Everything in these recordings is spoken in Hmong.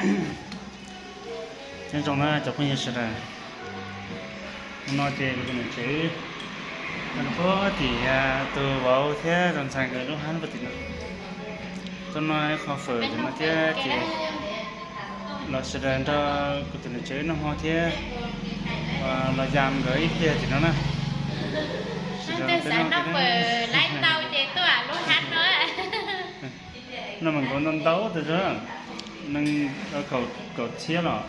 Nyob zoo na cov phooj ywg sawv daws, hnub no ces kuv tus niam tsev, kuv puag tim tus vauv thiab tus ntxhais nkawd lub hab puag tim no, tuaj noj ib qho fawm tim no thiab ces los sawv daws nrog kuv tus niam tsev noj hmo thiab los yam nkawd ib pliag tim no na. Noj mas nkaus ntau ntau tas zog, nees kaum txhiab los.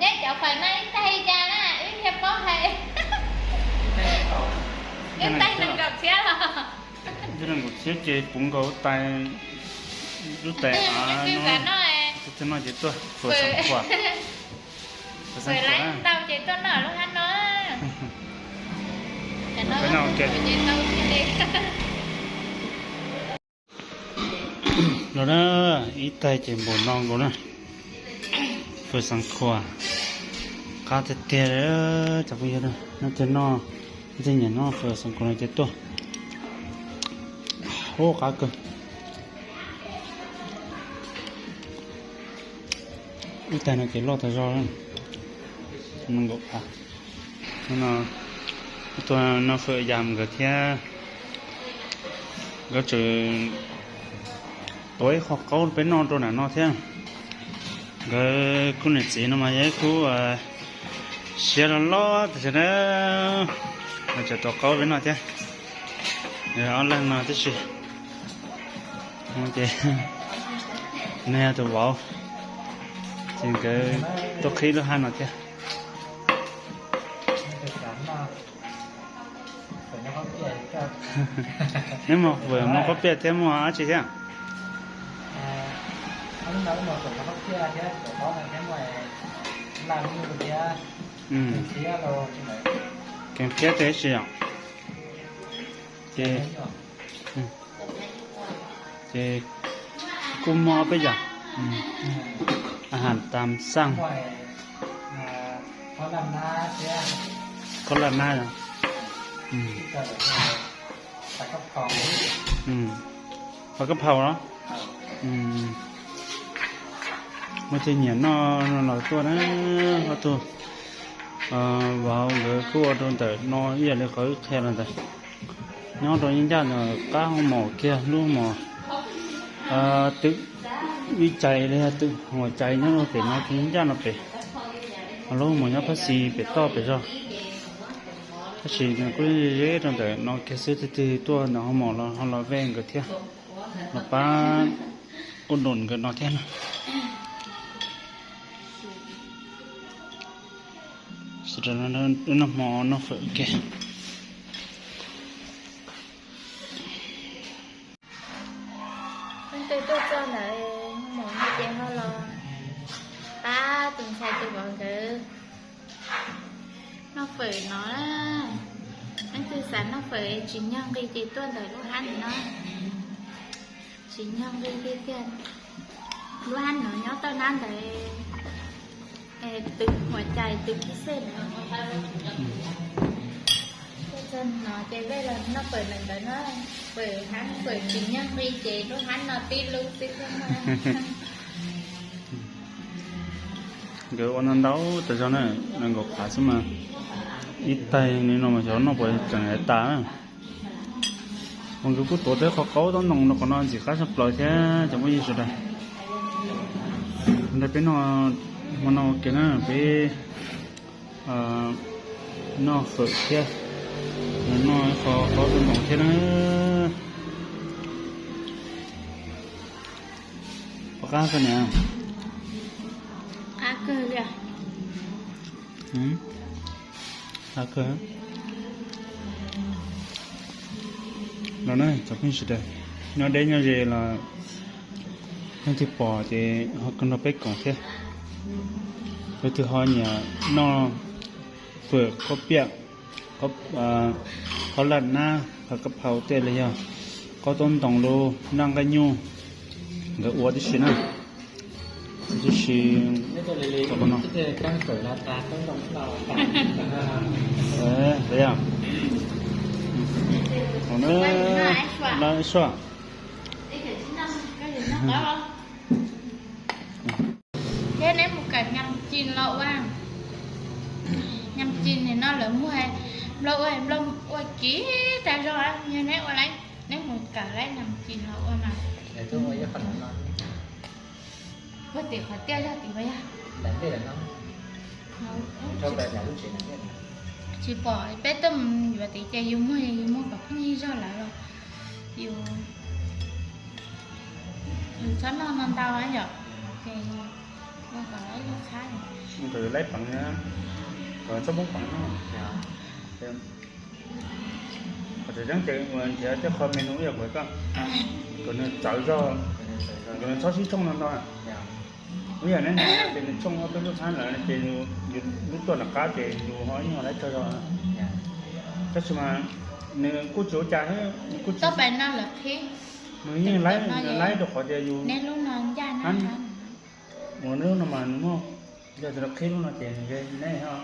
Ib cov fawm no ib tag li cas na, wb thiaj paub hais. Ib tag nees kaum txhiab los. Ib tag nees nkaum txhiab ces puv nkaus tais, lub tais av no. Tus twg noj ces tuaj fawm Xeev Khuam. Fawm Xeev Khuam ntau ces tuaj noj lub hab no. Los na, ib tais ces npaum no nkaus na. Fawm Xeev Khuam qab tiag tiag. Cov phooj ywg, nej twg noj, nej twg nyiam noj fawm Xeev Khuam no ces tuaj. Ub, qab kawg. Ib tais no ces loj tas zog, nees nkaum phav. Hnub no tuaj noj fawm yam nkawd thiab, nkawd tseem tuav ib qho qaub peb noj rau nram no thiab. Nkawd khub niam txiv no mas yog ib khub siab loj loj tas zog na, nkawd tseem tuav qaub peb noj thiab. Ob leeg no tib si. Ces nws yog tus vauv, ces nkawd tuaj qhib lub hab no thiab. Neb muaj fawm, muaj qaub piaj thiab muaj dab tsi thiab? Kev thiab tej si os. Ces, ces kuj muaj ob peb yam. A has tam xaj, khob laj nab, phav kab phaus los. Muaj tej nyiam noj no los tuaj na. Ob tug vauv nkawd kuj ua rau ntawm no ib yam li qhov wb qhia los ntawd. Nyob rau ncaj ncaj no qab hoo maum kiag lub mos twm vij cais li yog twm huam cais nyob rau pem no kiag ncaj no pem. Ho lub mos nyob phab xis pem toj pem zog. Tab sis nws kuj ze rau ntawm no kiag xwb, tus twg tuaj ntawm hoo maum los ho los ve nkawd thiab, los pab ua num nkawd no thiab na. Sawv daws noj hmo noj fawm ua ke. Leej twg tuaj txog ntawd mus no ces ho los pab tus ntxhais tus vauv nkawd noj fawm no. Leej twg xav noj fawm tsis nyog nqi ces tuaj ntawm lub hab no. Tsis nyog nqi tiag tiag. Lub hab no nyob toj nab ntawd, twm huam cais twm kib xej ntawd. Tuaj txog no ces wej los noj fawm ntawm ntawd no. Fawm hab fawm tsis nyog nqi ces lub hab no tib lub xwb thiab. Nkawd ua no ntau tas zog na, nees nkaum phav xwb mas ib tais li no mas xyov noj puas tseem tas na. Mas nkawd kuj tuav tau qhov qaub taub ntoos rau qhov no ntxim qab tshaj plaws thiab cov phooj ywg sawv daws. Ntawm peb noj hmo no ua ke na, peb noj fawm thiab noj qhov qaub taub ntoos thiab na. Puas qab kawg niam? Qab kawg li. Qab kawg. Los na cov phooj ywg sawv daws, nyob deb nyob ze los leej twg pom ces ho nrog peb koom thiab. Leej twg ho nyiam noj fawm khaub piaj, khaub laj nab, phav kab phau tej los yog qaub taub ntoos los naj nqaij nyuj, nkawd ua tib si na. Tib si, no. Suav. Nplog ua, Nplog ua kiv tas zog, yog neb ua laib, neb mus kawm laib no tsis los ua mas. Puag tim qhov tiaj zog tim pas yog. Tsis pom peb tuaj mus yuav tid ces yus muag, yus muag kom pheej yig zog lawm los yus, yus txhob noj no ntau yom, ces ua kom ib lub qhab. Kom laib peev, kom txhob poob peev no. Qhov tseem ceeb ces uas nrhiav tej qho menu ib yam kom koj, kom nws txawv zog, kom nws txhob sib tshooj no ntau. Ib yam neb ces nws tshooj ob peb lub qhab lawm ces yus lub tuaj nram qab ces yus ho ib nyuag laib tsawg zog. Tab sis mas nws kuj tsis ua cas, nws kuj tsis, nws yeej laib, nws laib rau qhov tias yus, ua neb lub no mas nws muaj, yog tias qhib lub no ces nws ze neb ho.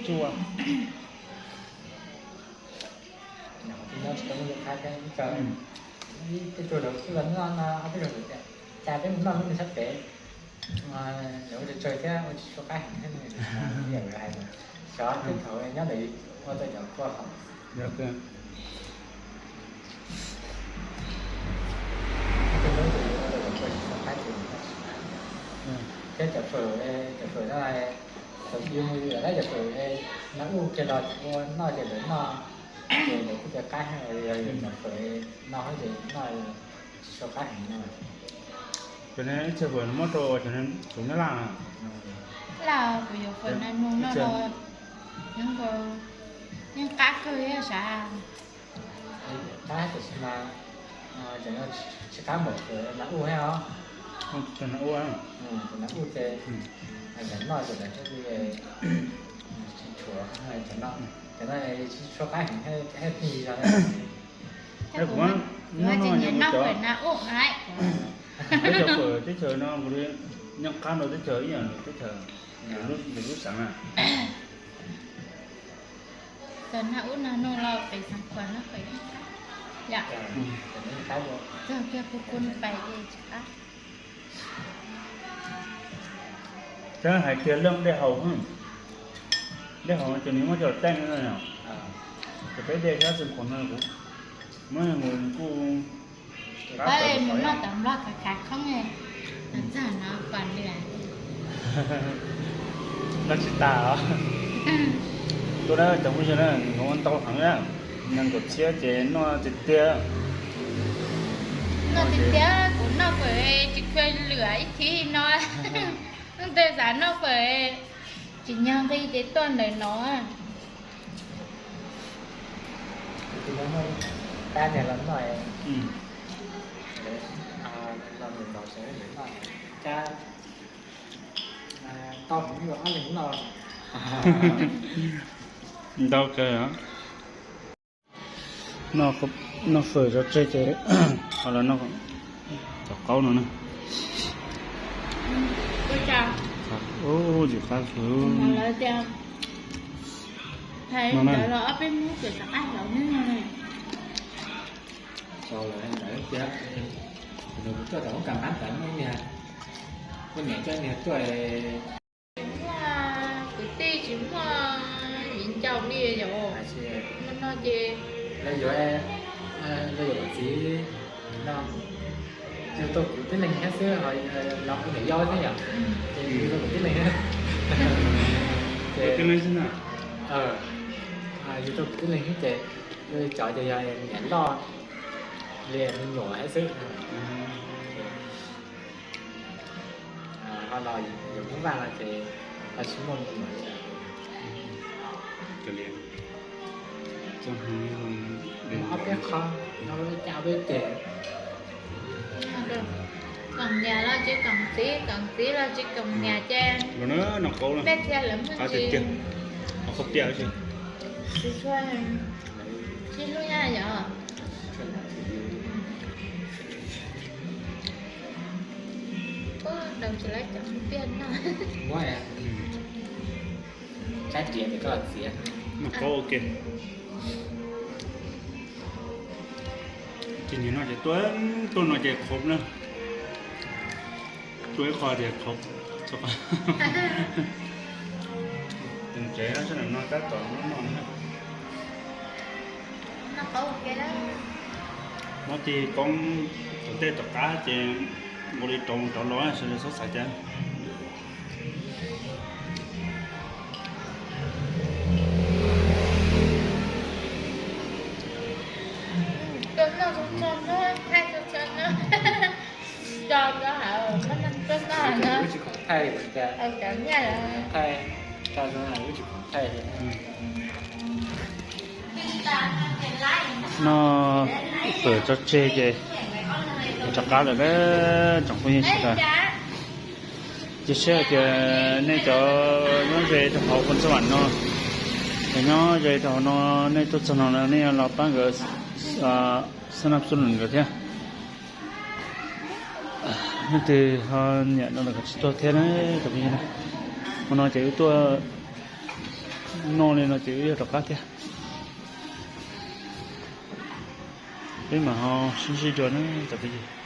Tsis ua. Tej tug lawv kuj los noj no, ob peb zaug lawm tias, cas peb mus noj lub no sab pem, lawv ua tsawg tsawg thiab ua tsis tshua qab heev thiab. Xyov tej thaum nyob ntawd ua tau cov kua hom. Thiab cov fawm, cov fawm no, thaum yus mus yus lawv cov fawm no ub kiag los ua noj ces lawv noj, ces lawv kuj tias qab heev, yog yus cov fawm no ces noj tsis tshua qab heev no. Cov no ib txhia fawm muab rau cov no, tus nyob Laj. Laj kuv yuav fawm na nug no los yeej qab kawg thiab sav. Qab tiam sis mas cov no tsis qab npaum cov nas ub thiab os. Cov nas ub, cov nas ub ces noj ces lawv thiaj li tsis tshuav cov no, cov no tsis tshuav qab heev thiab plig zog. Kuv noj no cov nas ub, peb cov fawm teb chaws no kuv li nyob qab rau teb chaws ib yam lwm teb chaws, lwm lub xeev na. Cov nas ub no nug los pem Xeev Khuam no fawm yeej qab, yom, txog kiag kuv kuv pais ces tsis qab. Thiab hais kiag lub dej haus, dej haus ces nws muab coj los teeb no, ces peb dej sab Xeev Khuam no kuv muab mus kuj, peb mus noj tom Nplog khav khav khoob, txog no pom lwm. Noj tsis tas os. Tuaj na cov phooj ywg na, nws ntau heev na, nees nkaum txhiab ces noj tiag tiag. Noj tiag tiag, kuv noj fawm tsis khuv lwm ib thib no. Tej zaum noj fawm tsis nyog nqi ces tuaj ntawm no. Ntau kawg. Noj fawm zov tseg ces ho los noj cov qaub no na. Ub, yus qab fawm. Kuv tuaj tom lub kas npab ntawd muaj niag, kuv niam coj niag tuaj. Tsis muaj kwv tij, tsis muaj viv ncaus li yom. No ces lawv yuav, lawv yuav kuv txiv no, yug tau kuv tib leeg thiab xwb, los ua niam yau thiab yom. Ces yug tau kuv tib leeg, yug tau kuv tib leeg thiab ces cov ces yog niam loj li me nyuam thiab xwb. Ho los yus Hmoob Vaj no ces ho tsis muaj me nyuam li. Ob peb qho, ob peb ceg. Koom niam los tsis koom txiv, koom txiv los tsis koom niam ces tej thiaj lawv muaj ntsis, tsis tshua sib hlub nyob yom. Ub, rau tsis laib cov tiaj noj. Tsab diav ces koj los txiav. Noj qaub ua ke. Ces nim no ces tuaj, tuaj no ces qhov na, tuaj ib qho ces qhov. Tus tsev no sab nraum no tab tom noj noj na. Muab tig koob tom tej tom qab ces ua li rau rov los sawv daws txhob xav cas. Wb tsis khoom thaij li cas, thaij tso wb tsis khoom thaij li. Noj pawg tso tseg ces rov qab lawm na, tsoom phooj ywg sawv daws. Cia siab hais tias nej cov nyob ze rau hauv Phoos Xab Vam no, cov nyob ze rau hauv no, nej tuaj txog no lawm nej yuav los pab nkawd xab nab xub lwm nkawd thiab. Leej twg ho nyiam no los kov tsis tuaj thiab na, cov phooj ywg na. Hmo no ces wb tuaj noj li no ces wb yuav rov qab thiab. Peb mam ho sib ntsib dua na cov phooj ywg.